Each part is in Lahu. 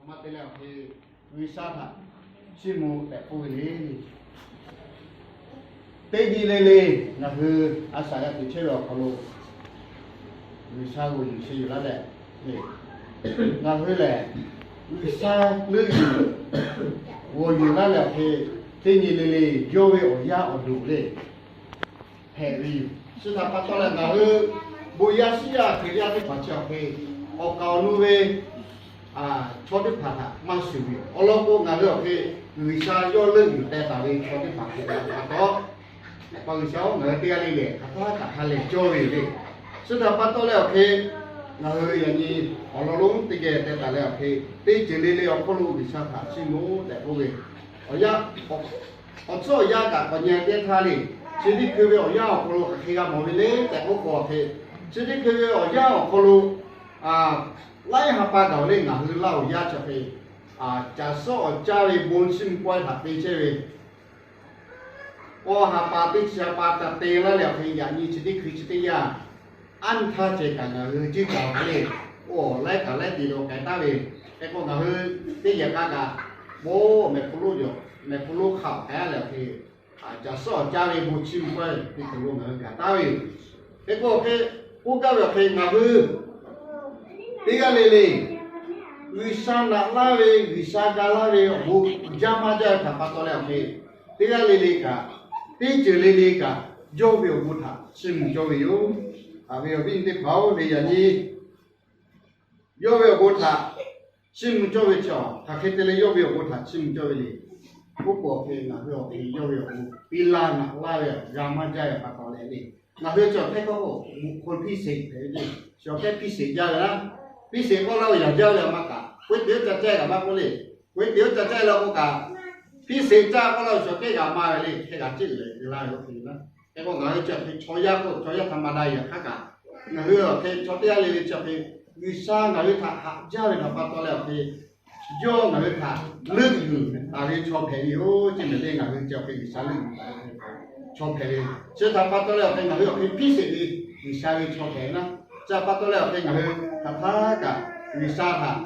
Maˇ te leh awˬ hk'e G'uiˬsha htaꞈ chiˇ mvuh tehꞈ k'oˆ ve le. Teˇ nyi le le ngaˬ hui a shaꞈ g'a teꞈ chehˇ ve awˬ hk'aw lo G'uiˬsha g'awˬ yuˬ sheh yuˬ laˇ leh, ngaˬ hui lehˬ G'uiˬsha leuˆ yuˬ g'awˬ yuˬ laˇ leh awˬ hk'e teˇ nyi le le yawˇ ve awˬ yaˇ awˬ duˬ le hpehꞈ ve yoˬ. Chi htaꞈ pa taw leh ngaˬ hui bon yaˇ shiˉ yaˇ Hkriꞈ yaˇ teˇ hpaˍ chi awˬ hk'e awˬ kaˍ awˬ nu ve chaw teˇ hpaˍ htaꞈ maˇ shuˍ ve yoˬ. Awˬ lawn k'o, ngaˬ hui awˬ hk'e G'uiˬsha yawˇ leuˆ yuˬ teh taˍ ve chaw teˇ hpaˍ hpehꞈ ve pa taw, Awˬ pa G'uiˬsha-oˬ, ngaˬ hui teˇ g'aˇ le le hk'aˬ htaˇ kaꞈ ha lehˬ cawˇ ve yoˬ le. Chi htaꞈ pa taw leh awˬ hk'e ngaˬ hui yaꞈ nyi awˬ lawn lonˉ teˇ geh teh taˍ leh awˬ hk'e, teˇ ceuˬ le le awˬ hk'aw lo G'uiˬsha htaꞈ chiˇ mvuh tehꞈ k'oˆ ve, awˬ yaˇ awˬ tcuhˉ awˬ yanˇ kaꞈ k'awꞈ nyi teˇ htaˇ le, chi teˇ hkui ve awˬ yanˇ awˬ hk'aw lo hk'aˬ hk'e g'a mawˬ ve le tehꞈ k'oˆ k'o awˬ hk'e, chi teˇ hkui ve awˬ yanˇ awˬ hk'aw lo laiˉ ha pa gaˬ le ngaˬ hui laˇ awˬ yanˇ chi hk'e, caˬ suhˉ awˬ caˇ ve bon chiˇ mvuh pawehˇ htaꞈ te chehˇ ve, k'awˇ ha pa teˇ chi ha pa ca te laˇ leh awˬ hk'e, yaꞈ nyi chi teˇ hkui chi teˇ yanˇ anˇ htaˇ ceh kaꞈ ngaˬ hui ceˇ caˬ hk'e le, oˇ laiˉ kaꞈ laiˉ te lo k'ai taˉ ve, hk'e k'o ngaˬ hui teˇ yehˬ k'a kaꞈ bon mehˍ hpu lonˉ yoˬ, mehˍ hpu lonˉ hk'a awˬ k'ai leh awˬ hk'e, caˬ suhˉ awˬ caˇ ve bon chiˇ mvuh pawehˇ teˇ hkui lo ngaˬ hui gaˬ taˉ ve yoˬ. Hk'e k'o hk'e, k'oˆ gaˇ ve awˬ hk'e ngaˬ hui teˇ g'aˇ le le G'uiˬsha naꞈ laˇ ve, G'uiˬsha ga laˇ ve awˬ bon jaˇ maˇ jaˇ ve htaꞈ pa taw leh awˬ hk'e, teˇ g'aˇ le le kaꞈ, teˇ ceuˬ le le kaꞈ yawˇ ve awˬ bon htaꞈ chiˇ mvuh cawˇ ve yoˬ. Haꞈ ve awˬ viˉ nyi teˇ hpaˍ-oˬ, le yaꞈ nyi yawˇ ve awˬ bon htaꞈ chiˇ mvuh cawˇ ve chaw, hk'aˬ hk'e te leh yawˇ ve awˬ bon htaꞈ chiˇ mvuh cawˇ ve le. K'oˆ k'o hk'e, ngaˬ hui awˬ hk'e yawˇ ve awˬ bon piˇ laˇ naꞈ laˇ ve g'a maˇ jaˇ ve pa taw leh le, ngaˬ hui chi awˬ hk'e k'oˆ k'o, บุคคลพิเศษ hpehꞈ ve le. Chi awˬ hk'e พิเศษ jaˇ ve laˇ, พิเศษ k'oˆ laˇ ve yaꞈ jaˇ ve maˇ kaꞈ, k'oˆ ve teꞈ oˇ ca caˇ kaꞈ maˇ k'oˆ le, k'oˆ ve teꞈ oˇ ca caˇ laˇ k'oˆ kaꞈ, พิเศษ jaˇ k'oˆ laˇ ve chi awˬ hk'e g'a maˇ ve le, hk'e g'a ceˇ leh te laˇ ve oˇ hk'e le. Hk'e k'o ngaˬ hui chi awˬ hk'e chaw yaˇ k'o chaw yaˇ htaꞈ maˇ daꞈ yaꞈ hk'aˇ kaꞈ, ngaˬ hui awˬ hk'e chaw teˇ g'aˇ le le chi awˬ hk'e G'uiˬsha ngaˬ hui htaꞈ haꞈ jaˇ ve htaꞈ pa taw leh awˬ hk'e, yawˇ ngaˬ hui htaꞈ leuˆ yuˬ taˍ ve chaw hpehꞈ ve yoˬ. Chi mehˍ le ngaˬ hui chi awˬ hk'e G'uiˬsha leuˆ yuˬ taˍ ve chaw hpehꞈ ve yoˬ. Chi htaꞈ pa taw leh awˬ hk'e ngaˬ hui awˬ hk'e พิเศษ ve G'uiˬsha ve chaw hpehꞈ ve naˉ, chi htaꞈ pa taw leh awˬ hk'e ngaˬ hui hk'aˬ htaˇ kaꞈ G'uiˬsha htaꞈ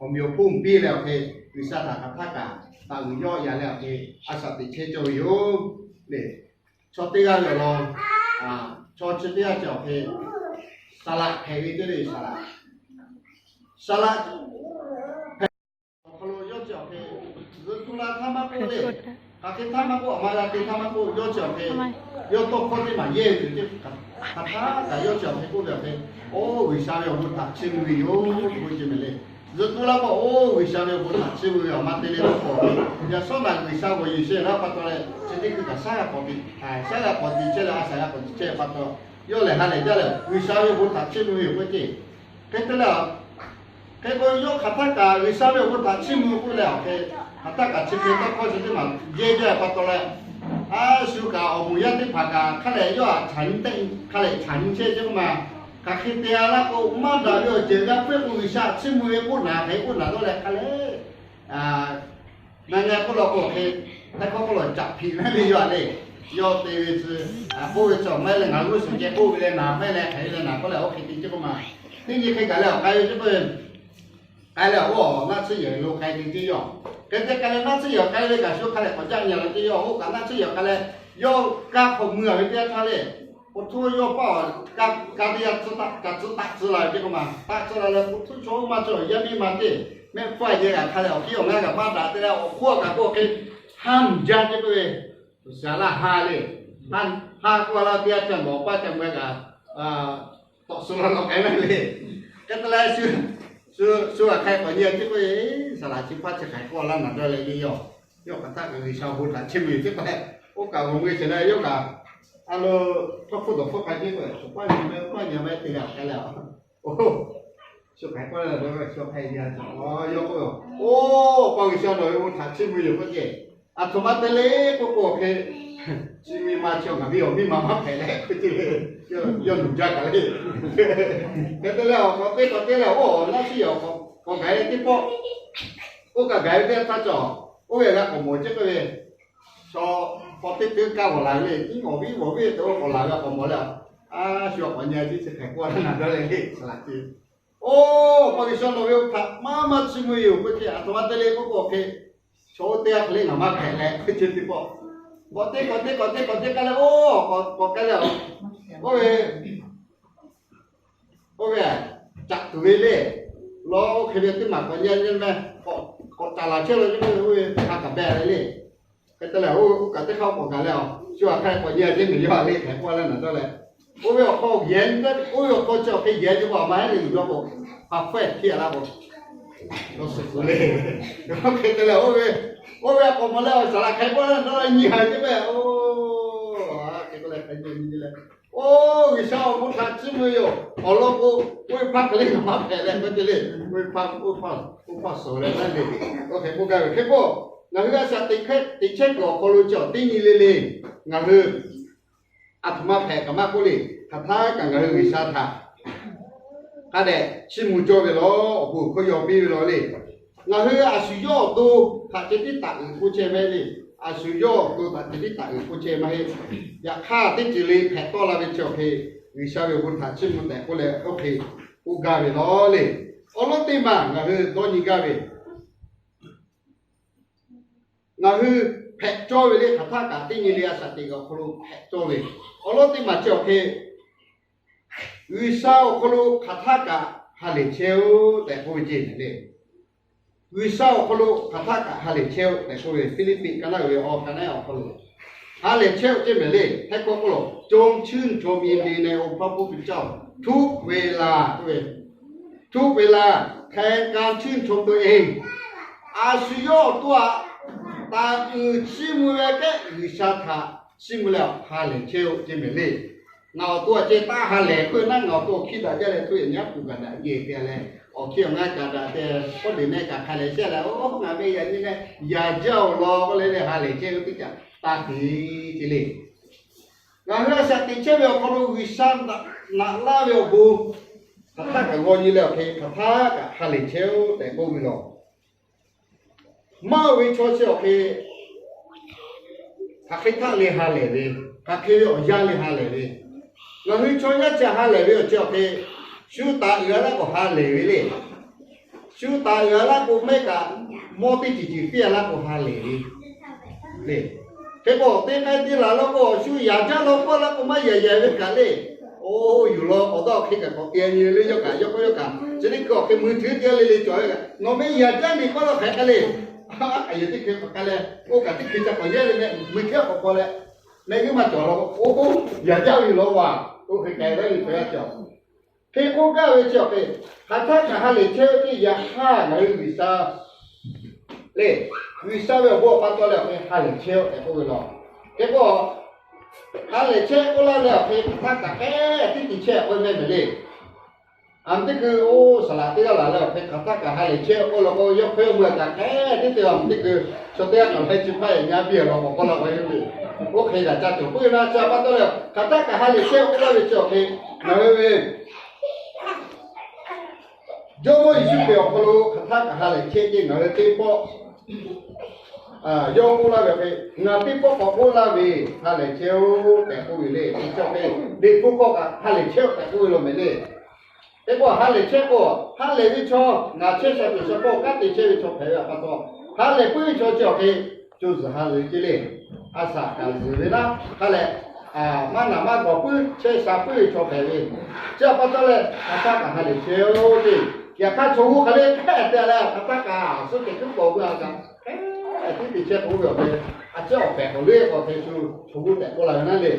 awˬ meꞈ awˬ hponˇ piˇ leh awˬ hk'e, G'uiˬsha htaꞈ hk'aˬ htaˇ kaꞈ taꞈ uiˍ yawˆ yan leh awˬ hk'e, a shaꞈ teꞈ chehˇ cawˇ ve yoˬ le. Chaw teˇ g'aˇ ve awˬ lawn, chaw chi teˇ g'aˇ chi awˬ hk'e, saˍlaꞈ hpehꞈ ve teˇ le, saˍlaꞈ, saˍlaꞈ hpehꞈ awˬ hk'aw lo yawˇ chi awˬ hk'e, zuhꞈ tu la htaˇ maˇ k'oˆ le, hk'aˬ hk'e htaˇ maˇ k'oˆ, a ma g'a te htaˇ maˇ k'oˆ, yawˇ chi awˬ hk'e, yawˇ tawˇ hkawˇ teˇ maˬ yehˇ ve tuˬ teˇ hpaˍ htaˇ kaꞈ yawˇ chi awˬ hk'e k'oˆ ve awˬ hk'e, oˇ G'uiˬsha ve awˬ bon htaꞈ chiˇ mvuh ve yoˬ k'oˆ ve ce mehˍ le. Zuhꞈ tu la k'o, oˇ G'uiˬsha ve awˬ bon htaꞈ chiˇ mvuh ve awˬ ma te le k'oˆ k'o, yaꞈ shawˉ naꞈ G'uiˬsha g'awˬ yuˬ sheh laˇ pa taw leh chi teˇ hkui kaꞈ shaˉ g'a k'awꞈ te, shaˉ g'a k'awꞈ te chehˇ leh a shaꞈ g'a k'awꞈ te chehˇ pa taw, yawˇ lehˬ ha lehˬ jaˇ leh G'uiˬsha ve awˬ bon htaꞈ chiˇ mvuh ve yoˬ k'oˆ ce. Hk'e te leh, hk'e k'o yawˇ hk'aˬ htaˇ kaꞈ G'uiˬsha ve awˬ bon htaꞈ chiˇ mvuh k'oˆ leh awˬ hk'e, hk'aˬ htaˇ kaꞈ chi hk'e tawˇ hkawˇ chi teˇ maˬ jehˇ jaˇ pa taw leh, a shu kaꞈ awˬ moˍ yaˇ teˇ hpaˍ kaꞈ hk'a lehˬ yawˇ htaꞈ caꞈ nyi tehˆ hk'a lehˬ caꞈ nyi chehˇ ce k'oˆ ma. Hk'aˬ hk'e te a laˇ k'o, maˇ daꞈ ve awˬ ceuˬ g'a hpehˇ k'o G'uiˬsha chiˇ mvuh ve k'oˆ naˍ hk'e k'oˆ naˍ dawˇ leh hk'a lehˬ, na nyi k'oˆ law k'o hk'e, teˇ hkawˇ k'oˆ law caꞈ hpiꞈ naˉ le yawˇ a le. Yawˇ te ve tcuh, k'oˆ ve tcuh maˇ heˆ leh ngaˬ hui g'uˇ suhˍ ceh k'oˆ ve leh naˍ maˇ leh hk'e leh naˍ k'oˆ leh oˇ hk'e te ce k'oˆ ma. Teˇ nyi hk'e gaˬ leh awˬ k'ai ve ce k'o, k'ai leh awˬ naˆ tsuhˇ yehˬ lo k'ai te ce yawˇ. Hk'e te k'ai leh naˆ tsuhˇ yehˬ k'ai ve kaꞈ shu hk'a lehˬ k'awꞈ jaˆ nyi la ce yawˇ. Oˇ kaꞈ naˆ tsuhˇ yehˬ k'ai leh, yawˇ kaˇ hk'awꞈ mui a ve teˇ yanˇ htaˇ le, k'o htoˇ yawˇ paˇ awˬ kaˇ teˇ yanˇ tcuhˉ taˆ tcuhˉ taˆ tcuhˉ la ve ce k'oˆ ma. Taˆ tcuhˉ la leh k'o htoˇ chaw oˇ maˇ cawˬ yaˇ miˇ ma teˇ mehˆ hpfuhˇ a yehˬ kaꞈ hk'a lehˬ awˬ hkiˉ awˬ ngaˇ kaꞈ maˇ daꞈ te leh awˬ hk'oˆ kaꞈ k'oˆ hk'e, haˉ mvuhˬ jaˇ ce k'oˆ ve, shaˍ laˇ ha le, haˉ k'oˆ laˇ teˇ yanˇ ca mawˬ paˇ ca mui kaꞈ tawꞈ suh la lawˬ k'ai maˇ le. Hk'e te leh shu, shu, shu aꞈ hk'ai k'awꞈ nyi a ce k'oˆ ve, saˍ laꞈ chi hpaˇ chi hk'aiˍ k'oˆ laˇ naˍ dawˇ leh le yawˇ. Yawˇ hk'aˬ htaˇ kaꞈ G'uiˬsha awˬ bon htaꞈ chiˇ mvuh ve ce k'oˆ leh, oˇ kaꞈ g'awˬ mui sheˍ leh yawˇ kaꞈ a lo, tawˇ hpfuhˇ dawˬ hpfuhˇ k'ai ce k'oˆ leh, shu paˇ nyi meh paˇ nyi meh te leh awˬ k'ai leh a, oˇ, shu hk'aiˍ k'oˆ laˇ naˍ dawˇ ve shu hk'aiˍ nyi a ce, yawˇ k'oˆ, oˇ, Awˬ pa G'uiˬsha nawˬ ve bon htaꞈ chiˇ mvuh yoˬ k'oˆ ce. Aˬ htoꞈ ma te le k'oˆ k'o hk'e, chi miˇ ma chi ngaˬ ve awˬ miˇ ma maˇ hpehꞈ leh k'oˆ ce le. Yawˇ nawˬ jaˇ kaꞈ le. Hk'e te leh awˬ k'awꞈ teˇ k'awꞈ te leh oˇ awˬ naˆ tsuhˇ yehˬ k'awꞈ gaˬ le teˇ pawˆ, oˇ kaꞈ gaˬ ve teˇ htaˇ cawˬ, oˇ ve g'a k'awꞈ mawˬ ce k'oˆ ve, chaw hk'aw teˇ teˇ kaˇ g'awˬ la ve le, iˉ mawˬ viˉ mawˬ viˉ te oˇ k'awꞈ la ve k'awꞈ mawˬ leh, a shu awˬ k'awꞈ nyi a ciˉ chi hk'aiˍ k'oˆ laˇ naˍ dawˇ leh le, saˍ laꞈ ce. Oˇ, k'awꞈ G'uiˬsha nawˬ ve awˬ htaꞈ maˇ maˇ chiˇ mvuh yoˬ k'oˆ ve, a htoꞈ ma te le k'oˆ k'o hk'e, chaw oˇ teˇ g'aˇ hk'e le ngaˬ maˇ hpehꞈ leh hk'e ce teˇ pawˆ, k'awꞈ te k'awꞈ te k'awꞈ te k'awꞈ te k'ai leh, oˇ, k'awꞈ k'awꞈ k'ai leh, oˇ ve, oˇ ve, caꞈ tuˬ ve le, lawˇ oˇ hk'e ve teˇ maˬ k'awꞈ nyi nyi meh, k'awꞈ caꞈ laˬ chehˇ lo nyi meh, oˇ ve hk'a kaꞈ beh ve le. Hk'e te leh, oˇ kaꞈ teˇ hk'aˇ k'awꞈ gaˬ leh, a shu aꞈ hk'a k'awꞈ nyi a teˇ meˍ yawˇ a le hk'e k'oˆ leh naˬ dawˇ leh, oˇ ve awˬ hk'aw yehˬ, oˇ ve awˬ hk'aw chi awˬ hk'e yehˬ nyi k'o a ma heˉ le yuˬ jaw k'o, ha fehˇ htiˇ a laˇ k'o, suhˍ suhˍ le. Hk'e te leh, oˇ ve, oˇ ve a k'awꞈ mawˬ leh awˬ saˍ laꞈ hk'a k'oˆ leh naˬ dawˇ leh nyi a teˇ meh, oˇ, hk'e k'oˆ leh hk'a nyi nyi leh, oˇ, G'uiˬsha awˬ bon htaꞈ chiˇ mvuh yoˬ. Awˬ lawn k'o, oˇ ve hpaˇ hk'e le ngaˬ maˇ hpehꞈ leh k'oˆ ce le, oˇ ve hpaˇ, oˇ hpaˇ suhˍ leh naˉ le, oˇ hk'e k'oˆ gaˇ ve hk'e k'o, ngaˬ hui a shaꞈ teꞈ chehˇ kuiˬ awˬ hk'aw lo chi awˬ teˇ nyi le le, ngaˬ hui a htoꞈ ma hpehꞈ kaꞈ maˇ k'oˆ le, hk'aˬ htaˇ kaꞈ ngaˬ hui G'uiˬsha htaꞈ hk'a dehꞈ chiˇ mvuh cawˇ ve law, awˬ bon hkawˇ yaw piˇ ve law le. Ngaˬ hui a shu yawˇ awˬ to htaꞈ ceh tiˉ taˍ uiˍ k'oˆ chehˇ maˇ heˆ le. A shu yawˇ awˬ to htaꞈ ceh tiˉ taˍ uiˍ k'oˆ chehˇ maˇ heˆ. Yaꞈ hk'aˇ teˇ ceuˬ le hpehꞈ tawˆ la ve chi awˬ hk'e, G'uiˬsha ve awˬ bon htaꞈ chiˇ mvuh tehꞈ k'oˆ leh oˇ hk'e k'oˆ gaˇ ve law le. Awˬ lawn teˇ maˬ ngaˬ hui dawˇ nyi gaˇ ve, ngaˬ hui hpehꞈ cawˇ ve le, hk'aˬ htaˇ kaꞈ teˇ nyi le a shaꞈ teꞈ ve awˬ hk'aw lo hpehꞈ cawˇ ve, awˬ lawn teˇ maˬ chi awˬ hk'e, G'uiˬsha awˬ hk'aw lo hk'aˬ htaˇ kaꞈ ha lehˬ chehˇ-oˆ tehꞈ k'oˆ ve ceˇ mehˍ le. G'uiˬsha awˬ hk'aw lo hk'aˬ htaˇ kaꞈ ha lehˬ chehˇ-oˆ tehꞈ k'oˆ ve, Hpiˇliˇpiˆ ka naˉ uiˍ ve awˬ ka naˉ awˬ hk'aw lo ha lehˬ chehˇ-oˆ ceˇ mehˍ le. Hteˇ hkawˇ k'oˆ lo, จงชื่นชมยินดีในองค์พระผู้เป็นเจ้าทุกเวลา k'oˆ ve, ทุกเวลา แทนการชื่นชมตัวเอง a shu yawˇ awˬ to htaꞈ taˍ uiˍ chiˇ mvuh ve kehˉ G'uiˬsha htaꞈ chiˇ mvuh leh ha lehˬ chehˇ-oˆ ceˇ mehˍ le. Ngaˬ awˬ to a ceh taˇ ha lehˬ k'oˆ ve naˉ, ngaˬ awˬ to hkiˇ daꞈ jaˇ leh hto yaꞈ nyaˉ puˬ kaꞈ daꞈ jeˬ te leh, awˬ hkiˇ awˬ ngaˇ kaꞈ daꞈ te, k'oˆ lehˬ meh kaꞈ hk'a lehˬ chehˇ leh, oˇ, ngaˬ meh yaꞈ nyi leh yaꞈ jaˇ-oˬ law k'oˆ leh le ha lehˬ chehˇ ve teˇ caꞈ taˇ te ceˇ le. Ngaˬ hui a shaꞈ teꞈ chehˇ ve awˬ hk'aw lo G'uiˬsha naꞈ laˇ ve awˬ bon hk'aˬ htaˇ kaꞈ g'aw nyi leh awˬ hk'e hk'aˬ htaˇ kaꞈ ha lehˬ chehˇ-oˆ tehꞈ k'oˆ ve law. Maˇ ve chaw chi awˬ hk'e hk'aˬ hk'e htaˇ le ha lehˬ ve, hk'aˬ hk'e ve awˬ yanˇ le ha lehˬ ve, ngaˬ hui chaw yaˇ chi ha lehˬ ve awˬ chi awˬ hk'e, shu taˍ uiˍ a laˇ k'o ha lehˬ ve le. Shu taˍ uiˍ a laˇ k'o mehˆ kaꞈ mawˇ teˇ ceuˬ ceuˬ piˇ a laˇ k'o ha lehˬ ve le. Hk'e k'o teˇ k'ai te laˬ law k'o, shu yaꞈ jaˇ law k'oˆ laˇ k'o maˇ yaꞈ yaꞈ ve kaꞈ le. Oˇ, yuˬ law k'awꞈ dawˇ hk'e kaꞈ k'awꞈ te nyi le, yawˇ kaꞈ yawˇ k'o yawˇ kaꞈ chi teˇ hkui awˬ hk'e mui htuiˉ te le le cawˬ ve kaꞈ, nawˬ meh yaꞈ jaˇ ve k'oˆ laˇ hk'e k'ai le. A yehˬ teˇ hkui k'awꞈ k'ai leh, oˇ kaꞈ teˇ hkui ca k'awꞈ yehˇ le meh, mui hkehˉ k'awꞈ k'aw leh, meh g'uiˇ maˇ cawˬ law k'o, oˇ, yaꞈ jaˇ ve law vaˬ. Oˇ hk'e k'ai ve le cawˬ yaˇ cawˬ. Hk'e k'oˆ gaˇ ve chi awˬ hk'e, hk'aˬ htaˇ kaꞈ ha lehˬ chehˇ-oˆ ceˇ. Yaꞈ hk'aˇ ngaˬ hui G'uiˬsha le, G'uiˬsha ve awˬ bon awˬ pa taw leh awˬ hk'e ha lehˬ chehˇ-oˆ tehꞈ k'oˆ ve law. Hk'e k'o, ha lehˬ chehˇ k'oˆ laˇ leh awˬ hk'e hk'aˬ htaˇ kaꞈ k'ehˉ tiˉ te chehˇ k'oˆ ve mehˆ mehˍ le. A meuˇ teˇ hkui oˇ saˍ laꞈ teˇ g'aˇ laˬ leh awˬ hk'e hk'aˬ htaˇ kaꞈ ha lehˬ chehˇ k'oˆ law k'o, yawˇ hk'e mui a kaꞈ k'ehˉ tiˉ te a meuˇ teˇ hkui, chaw teˇ g'aˇ kaꞈ leh chi hpaˇ yaꞈ nyi a piˇ a law k'awꞈ k'oˆ laˇ k'o, oˇ hk'e daꞈ ca cawˬ puiˉ ve na chi a pa taw leh hk'aˬ htaˇ kaꞈ ha lehˬ chehˇ k'oˆ laˇ ve chi awˬ hk'e, ngaˬ hui ve Jawˇmawˇ Yeˍsuˆ Hkriꞈ awˬ hk'aw lo hk'aˬ htaˇ kaꞈ ha lehˬ chehˇ ceˇ. Ngaˬ hui teˇ pawˆ yawˇ k'oˆ laˇ ve awˬ hk'e, ngaˬ teˇ pawˆ k'awꞈ k'oˆ laˇ ve, ha lehˬ chehˇ-oˆ tehꞈ k'oˆ ve le. Chi awˬ hk'e Liꞈ hpu hk'aw kaꞈ ha lehˬ chehˇ-oˆ tehꞈ k'oˆ ve law mehˍ le. Hk'e k'o ha lehˬ chehˇ k'o, ha lehˬ ve chaw ngaˬ chehˇ sha tuˬ sha hpawˇ kanˉ te chehˇ ve chaw hpehꞈ ve awˬ pa taw, ha lehˬ puiˉ ve chaw chi awˬ hk'e co zuhˬ ha zuhˬ ve ceˇ le. A shaꞈ kaꞈ zuhˬ ve naˉ hk'a leh, maˇ naˬ maˇ gawˬ puiˉ chehˇ sha puiˉ ve chaw hpehꞈ ve, chi awˬ pa taw leh hk'aˬ htaˇ kaꞈ ha lehˬ chehˇ-oˆ ceˇ. Yaꞈ hk'aˇ chaw g'uˇ hk'aˬ le hk'e te leh hk'aˬ htaˇ kaꞈ suhˉ teꞈ kuˉ k'awꞈ ve a kaꞈ hk'e tiˉ te chehˇ k'oˆ ve awˬ hk'e, a ciˉ awˬ pehˍ k'awꞈ le k'awꞈ hk'e shu chaw g'uˇ tehꞈ k'oˆ la ve naˉ le.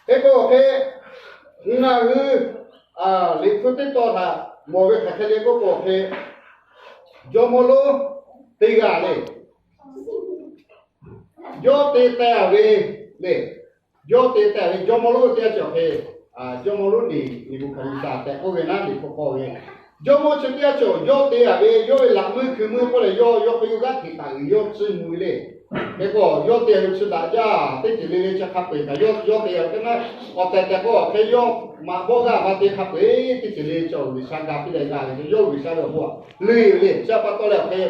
Hk'e k'o awˬ hk'e, ngaˬ hui Liꞈ hpu teˇ tawn htaꞈ mawˬ ve hk'aˬ hk'e le k'oˆ k'o awˬ hk'e, jawˇmawˇ lonˉ teˇ g'aˇ le, yawˇ te teh ve le, yawˇ te teh ve jawˇmawˇ lonˉ teˇ g'aˇ chi awˬ hk'e, jawˇmawˇ lonˉ Neˍbuˍhkaˍneˍsaˍ tehꞈ k'oˆ ve naˉ Liꞈ hpu k'oˆ ve, jawˇmawˇ chi teˇ g'aˇ chi awˬ yawˇ te a ve yawˇ ve laꞈ meuˇ hkui meuˇ k'oˆ leh yawˇ yawˇ hk'e yawˇ g'aˇ hteꞈ taˍ uiˍ yawˇ chiˇ mvuh ve le. Hk'e k'o yawˇ te ve chi daꞈ jaˇ teˇ ceuˬ le le chi hk'a peu-eˬ kaꞈ yawˇ yawˇ te ve teˇ naˉ, awˬ tehˬ tehˬ k'o awˬ hk'e yawˇ maꞈ bawˆ g'aˇ maˇ te hk'a peu-eˬ teˇ ceuˬ le chi awˬ G'uiˬsha ga piˇ leh g'a ve yawˇ G'uiˬsha ve awˬ bon a le yoˬ le. Chi a pa taw leh awˬ hk'e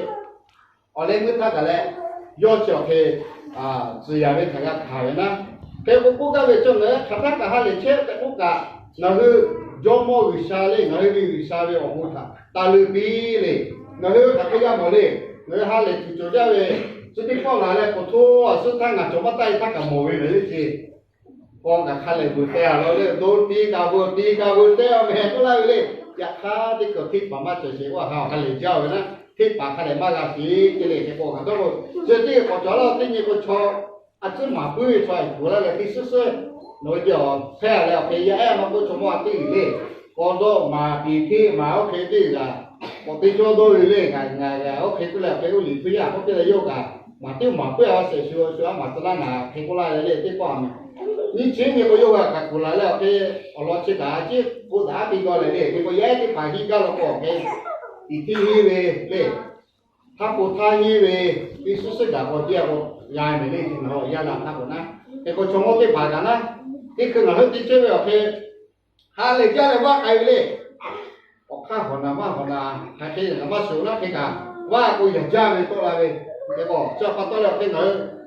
awˬ leh meuˇ htaˇ kaꞈ leh yawˇ chi awˬ hk'e tcuhˍ yaˍ ve htaꞈ g'a hkanˍ ve naˉ. Hk'e k'o k'oˆ gaˇ ve chi ngaˬ hui hk'aˬ htaˇ kaꞈ ha lehˬ chehˇ-oˆ tehꞈ k'oˆ kaꞈ, ngaˬ hui Jawˇmawˇ G'uiˬsha le, ngaˬ hui ve G'uiˬsha ve awˬ bon htaꞈ taˍ leuˬ piˇ le. Ngaˬ hui hk'aˬ hk'e g'a mawˬ le. Ngaˬ hui ha lehˬ tuˬ cawˬ jaˇ ve, chi teˇ pawˆ laˬ leh k'awꞈ hto a suhˉ htaˇ ngaˬ cawˬ maˇ taˆ e htaˇ kaꞈ mawˬ ve mehˍ le ce. K'aw kaꞈ hk'a lehˬ veuˬ teh a law le, do ti kaꞈ veuˬ, ti kaꞈ veuˬ teh a mehˍ k'oˆ laˇ ve le. Yaꞈ hk'aˇ teˇ hkui hteˇ paˍ maˇ cawˬ sheˍ, oˇ ha awˬ hk'a lehˬ jaˇ ve naˉ, hteˇ paˍ hk'a lehˬ maˇ g'a sheˍ ce le. Hk'e k'o ngaˬ dawˇ k'o, chi teˇ k'awꞈ cawˬ laˇ teˇ nyi k'o chaw a tcuhˉ maˍ puiˉ ve chaw a kuˬ laˇ leh teˇ suhˉ suhˉ, nawˬ hui te awˬ hpehˇ a leh awˬ hk'e yaˇ ehˉ maˇ k'oˆ, chaw mawˇ a teˇ g'uiˬ le, k'aw dawˆ maˍ piˍ hteˇ maˍ oˇ hk'e teˇ g'aˇ k'awꞈ te cawˇ dawˇ ve le. Ngaˬ ngaˬ oˇ hk'e k'oˆ leh awˬ hk'e oˇ liꞈ hpu yaˇ k'oˆ piˇ leh yawˇ kaꞈ maˍ teˇ maˍ puiˉ a sehꞈ shu shu a maˍ tcuh laˇ ngaˬ hk'e k'oˆ laˇ leh le teˇ pawˆ a mehˍ. Nyiˇ chi nyi k'o yawˇ g'a kaꞈ kuˬ laˬ leh awˬ hk'e awˬ lawn chi kaꞈ a ciˉ k'oˆ daꞈ a piˇ gaw leh le. Hk'e k'o yaˇ ehˉ teˇ hpaˍ hiˆ gaˇ law k'o awˬ hk'e tiꞈ hteˇ henˇ ve le, htaˇ k'o htaˇ nyiˇ ve, teˇ suhˉ suhˉ gaˬ k'aw tiˇ a k'o g'a mehˍ le. Chi ngaˬ hui awˬ yanˇ g'a htaˇ k'o naˉ, hk'e k'o chaw mawˇ teˇ hpaˍ kaꞈ naˉ, teˇ hkui ngaˬ hui te chehˇ ve awˬ hk'e ha lehˬ jaˇ leh vaˇ k'ai ve le. Awˬ hk'aˇ hawꞈ naˍ maˇ hawꞈ naˍ hk'aˬ hk'e ngaˬ maˇ shuˍ naˉ hk'e kaꞈ, vaˇ k'o yaꞈ jaˇ ve tawˆ la ve. Hk'e k'o chi pa taw leh awˬ hk'e ngaˬ hui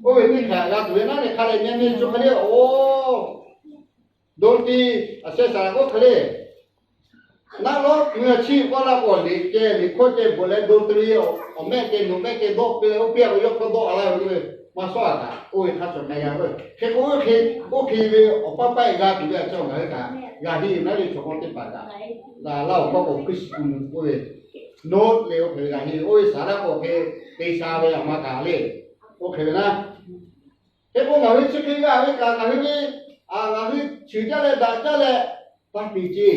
oˇ ve teˇ hk'e g'a tuˬ ve naˉ leh hk'a lehˬ nyi nyi co hk'e le, oˇ do ti a sheh shaˍ k'oˆ hk'e le, naˆ lawˉ keu a chiˇ k'oˆ laˇ k'o liꞈ ceh liꞈ hkawˇ ceh bvuhꞈ leh do ti ve awˬ mehˆ ceh nawˬ mehˆ ceh dawˆ piˇ leh oˇ piˇ a k'o yawˇ hkawˇ dawˆ a laˇ ve k'oˆ ve maˇ shawˉ a kaꞈ, oˇ ve hk'a cawˬ k'ai g'a ve. Hk'e k'o oˇ hk'e, oˇ hk'e ve awˬ paˇ paˇ e g'a tuˬ ve a cawˬ ngaˬ hui kaꞈ g'a henˇ ve naˉ le. Chaw mawˇ teˇ hpaˍ kaꞈ g'a laˇ awˬ hkawˇ k'o hkuiˇ shiˍ kuiˬ mvuh k'oˆ ve, nawˉ le oˇ hk'e ve g'a henˇ ve oˇ ve saˍ laˇ k'o hk'e te sha ve awˬ ma kaꞈ le, oˇ hk'e ve naˉ. Hk'e k'o ngaˬ hui chi hk'e g'a ve kaꞈ ngaˬ hui ve, ngaˬ hui cheuˬ jaˇ leh daꞈ jaˇ leh taˇ te ce.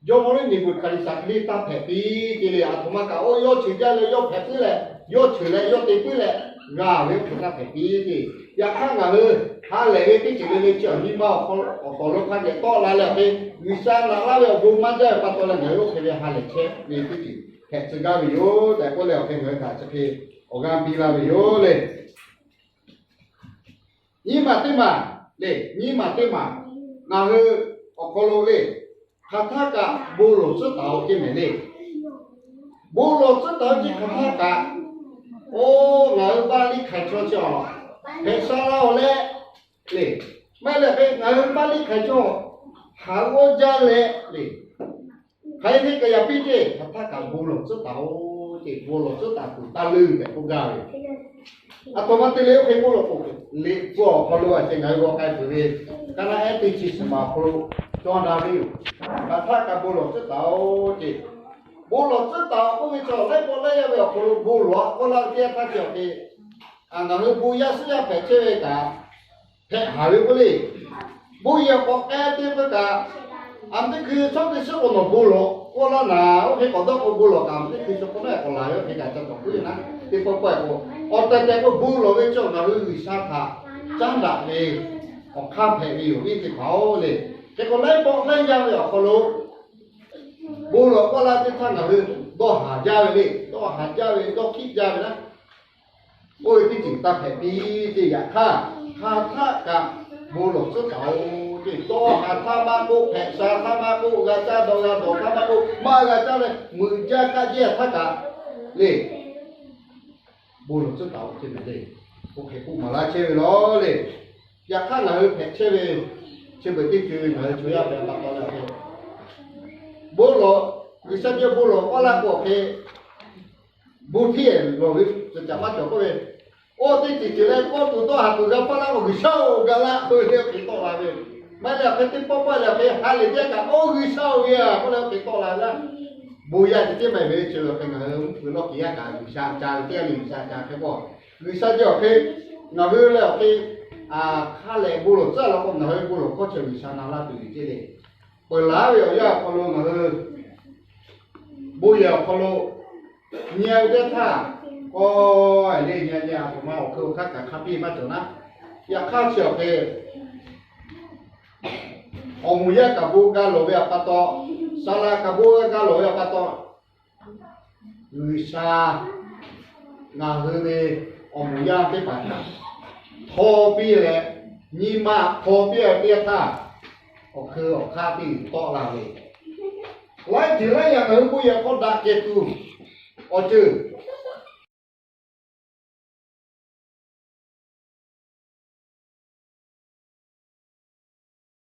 Jawˇmawˇ le Neˍbuˍhkaˍneˍsaˍ hk'e le taˇ hpehꞈ piˇ ce le. Aˬ htoꞈ ma kaꞈ oˇ yawˇ cheuˬ jaˇ leh yawˇ hpehꞈ puiˉ leh, yawˇ cheuˬ leh yawˇ te puiˉ leh g'a ve oˇ hk'e taˇ hpehꞈ piˇ ce. Yaꞈ hk'aˇ ngaˬ hui ha lehˬ ve teˇ ceuˬ le le chi awˬ nyi ma awˬ hk'aw lo hk'a geh tawˆ la leh awˬ hk'e G'uiˬsha naꞈ laˇ ve awˬ bon maˇ jaˇ ve pa taw leh ngaˬ hui oˇ hk'e ve ha lehˬ chehˇ ve teˇ ceuˬ hpehꞈ tcuh gaˇ ve yoˬ tehꞈ k'oˆ leh awˬ hk'e ngaˬ hui kaꞈ chi hk'e awˬ g'aˇ piˇ laˇ ve yoˬ le. Nyiˇ maˬ teˇ maˬ le, nyiˇ maˬ teˇ maˬ ngaˬ hui awˬ hk'aw lo le, hk'aˬ htaˇ kaꞈ bon lawˬ tcuhˉ taˍ-oꞈ ce mehˍ le. Bon lawˬ tcuhˉ taˍ-oꞈ ce hk'aˬ htaˇ kaꞈ, oˇ ngaˬ hui baˆ liˇ hk'aiˬ chaw chi awˬ hpehꞈ sha la-oˬ leh le, maˇ heˆ leh hk'e ngaˬ hui baˆ liˇ hk'aiˬ chaw haˍ g'awˇ jaˇ leh le, hk'aˬ hk'e hk'e kaꞈ yaꞈ piˇ ce hk'aˬ htaˇ kaꞈ bon lawˬ tcuhˉ taˍ-oꞈ ce, bon lawˬ tcuhˉ taˍ tuˬ taˇ leuˇ tehꞈ k'oˆ gaˇ ve. Aˬ htoꞈ ma te le oˇ hk'e bon lawˬ k'o, liꞈ hpu awˬ hk'aw lo a ce ngaˬ hui g'aw k'ai peuˬ ve, kaˇ naˆ ehˉ teˇ chi suhˍ maˬ awˬ hk'aw lo cawˇ daꞈ ve yoˬ. Hk'aˬ htaˇ kaꞈ bon lawˬ tcuhˉ taˍ-oꞈ ce, bon lawˬ tcuhˉ taˍ-oꞈ k'oˆ ve chaw laiˉ pawˆ laiˉ yaˇ ve awˬ hk'aw lo bon lawˬ k'oˆ laˇ ve teˇ yanˇ htaˇ chi awˬ hk'e, ngaˬ hui bon yaˇ suhˉ yaˇ hpehꞈ chehˇ ve kaꞈ hpehꞈ haˍ ve k'oˆ le. Bon yehˬ k'awꞈ k'ai te k'o kaꞈ, aˬ miˉ teˇ hkui chaw teˇ suhˉ k'o nawˬ bon lawˬ k'oˆ laˇ naˍ, oˇ hk'e k'awꞈ dawˇ k'o bon lawˬ kaꞈ aˬ miˉ teˇ hkui chaw k'o nawˬ k'awꞈ laˬ ve oˇ hk'e kaꞈ ca tawˍ puiˉ ve naˉ, teˇ pawˆ pawˆ k'o, awˬ tehˬ tehˬ k'o bon lawˬ ve chaw ngaˬ hui G'uiˬsha htaꞈ caˉ daꞈ ve awˬ hk'aˇ hpehꞈ ve yoˬ iˉ teˇ hpaˍ-oˬ le. Hk'e k'o laiˉ pawˆ laiˉ yaˇ ve awˬ hk'aw lo bon lawˬ k'oˆ laˇ teˇ htaˇ ngaˬ hui dawˇ haˍ jaˇ ve le, dawˇ haˍ jaˇ ve, dawˇ hkiˆ jaˇ ve naˉ, oˇ ve teˇ ceuˬ taˇ hpehꞈ piˇ ce. Yaꞈ hk'aˇ hk'aˬ htaˇ kaꞈ bon lawˬ tcuhˉ taˍ-oꞈ ce, dawˇ haˍ htaˇ maˇ k'oˆ, hpehꞈ sha htaˇ maˇ k'oˆ, g'a caˇ dawˇ g'a dawˬ htaˇ maˇ k'oˆ, maˇ g'a caˇ leh meuꞈ jaˇ kaˆ jehˇ htaˇ kaꞈ le, bon lawˬ tcuhˉ taˍ-oꞈ ce mehˍ le. Oˇ hk'e k'oˆ maˍ laˇ chehˇ ve law le. Yaꞈ hk'aˇ ngaˬ hui hpehꞈ chehˇ ve chi beuꞈ teˇ ceuˬ ngaˬ hui chaw yaˇ hpehꞈ pa taw leh awˬ hk'e bon lawˬ, G'uiˬsha ceh bon lawˬ k'oˆ laˇ k'o awˬ hk'e bon hteˇ lawˬ ve cawˬ caꞈ maˇ cawˬ k'oˆ ve, oˇ teˇ ceuˬ ceuˬ leh kawˇ tuˬ dawˇ haˍ tuˬ g'a paˇ laˇ k'o G'uiˬsha-oˬ, ga laˇ k'oˆ ve le. Oˇ hk'e tawˆ la ve, maˇ heˆ leh awˬ hk'e teˇ pawˆ pawˆ leh awˬ hk'e ha lehˬ jaˇ kaꞈ oˇ G'uiˬsha-oˬ ve a k'oˆ leh oˇ hk'e tawˆ la ve laˇ. Bon yaˇ ceh tiˉ maˇ heˆ ve chi awˬ hk'e ngaˬ hui mvuhˇ hpeuꞈ lawˇ kiˬ yaˇ kaꞈ G'uiˬsha ca ve teˇ g'aˇ le G'uiˬsha ca hk'e k'o, G'uiˬsha ceh awˬ hk'e ngaˬ hui leh awˬ hk'e ha lehˬ bon lawˬ tcuhˉ law k'o ngaˬ hui bon lawˬ hkawˇ chi G'uiˬsha na laˇ tuˬ yoˬ ce le. Peuˬ laˬ ve awˬ yanˇ awˬ hk'aw lo ngaˬ hui bon yehˬ awˬ hk'aw lo nyi-a ve teˇ htaˇ, k'awꞈ le nyi-a nyi-a aˬ htoꞈ ma awˬ hk'e awˬ hk'aˇ kaꞈ hk'a piˇ maˇ cawˬ naˉ. Yaꞈ hk'aˇ chi awˬ hk'e awˬ moˍ yaˇ kaꞈ bon ga lawˬ ve awˬ pa taw, saˍ laꞈ kaꞈ bon ga lawˬ ve awˬ pa taw, G'uiˬsha ngaˬ hui ve awˬ moˍ yaˇ teˇ hpaˍ htaꞈ hpaw piˇ leh, nyi ma hpaw piˇ-a ve teˇ yanˇ htaˇ, awˬ hk'e awˬ hk'aˇ teˇ g'uiˬ tawˆ la ve, laiˉ ceuˬ laiˉ yaꞈ ngaˬ hui bon yehˬ hk'aw daꞈ kehˬ tuˬ awˬ ceuˬ